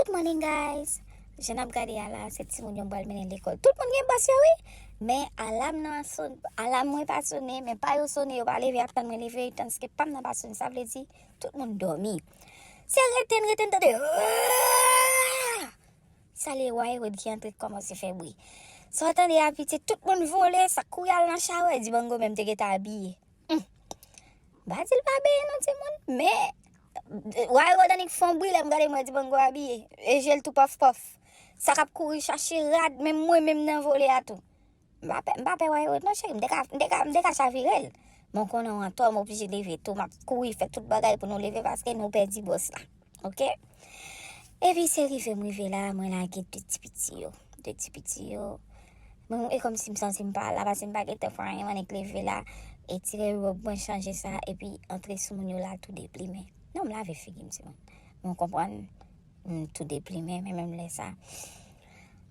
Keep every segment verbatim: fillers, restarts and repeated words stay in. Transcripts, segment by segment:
Good morning, guys. Jan n ap gade a la, se timoun yo m pral mennen lekòl. Tout moun gen bòs yo, wi. Men alam nan a son, alam mwen pa sone, men pa yo sone, yo pa leve, ap tann mwen leve, tandiske pa m nan pa sone. Sa vle di, tout moun dòmi. Se rete n, rete n tande. Sa le Waywood ki antre kòmanse fè bri. Sa w tande a, piti, tout moun vole, sa kouri al nan chawè, Dibango menm te gentan abiye. M pa di l pa benyen non, timoun, men Waywood annik fè yon bri lè m gade m wè Dibango abiye. E je l tou pòf pòf. Sa k ap kouri chache rad, menm mwen menm nan vole a tou. M pa pè, m pa pè Waywood non, cheri. M te ka, m te ka, m te ka chavire l. Men w konnen w antò, m oblije leve tou. M ap kouri fè tout bagay pou nou leve paske nou pèdi bòs la. Oke? Epi se rive m rive la, mwen lage de ti piti yo. De ti piti yo. Mwen, e kòmsi m santi m pa la, paske m pa gentan fè anyen, m annik leve la, e tire wòb mwen, chanje sa, epi antre sou moun yo la tou deplimen. Non, m lave figi m, timoun. Men w konprann, m tou deplimen, men menm lè sa,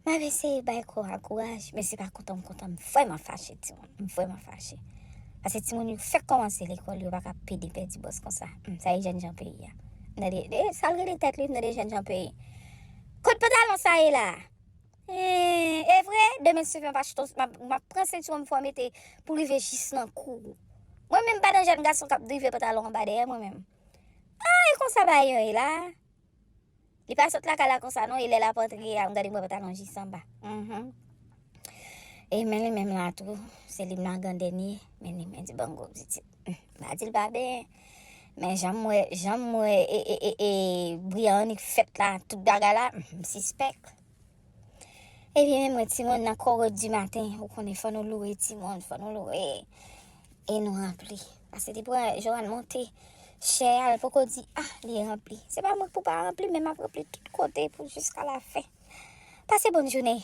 m ap eseye bay kò a kouraj, men se pa kontan m kontan, m vrèman fache, timoun. M vrèman fache. Paske timoun yo fèk kòmanse lekòl, yo pa ka pede pèdi bòs konsa. Hmm, sa e jènjan peyi a. M tande, e, sa l rele tèt li, m tande jènjan peyi. Kot pantalon sa ye la? Eh, e vre, demen si Dye vle m ap achte, m ap, m ap pran sentiwon m fò mete pou rive jis nan kou. Mwen menm pa nan jèn gason k ap drive pantalon anba dèyè mwen menm. Ah, e konsa bagay yo ye la. Li pa sot lakay la konsa non, e lè l ap antre a, m gade m wè pantalon jis anba. Mhm. E men li menm la tou, se li m nan gandènye, men li men Dibango pitit. M pa di l pa benyen, men jan m wè, jan m wè, e, e, e, e, bri an annik fèt la, tout bagay la, m sispèk. Ebyen, men mwen, timoun, nan kòròt di maten, ou konnen, fò nou loure timoun, fò nou loure. E nou ranpli. Paske depi Joanne monte, chè a, l poko di, ah, li ranpli. Se pa mwen k pou pa ranpli, men m ap ranpli tout kote pou jiska la fen. Pase bòn jounen.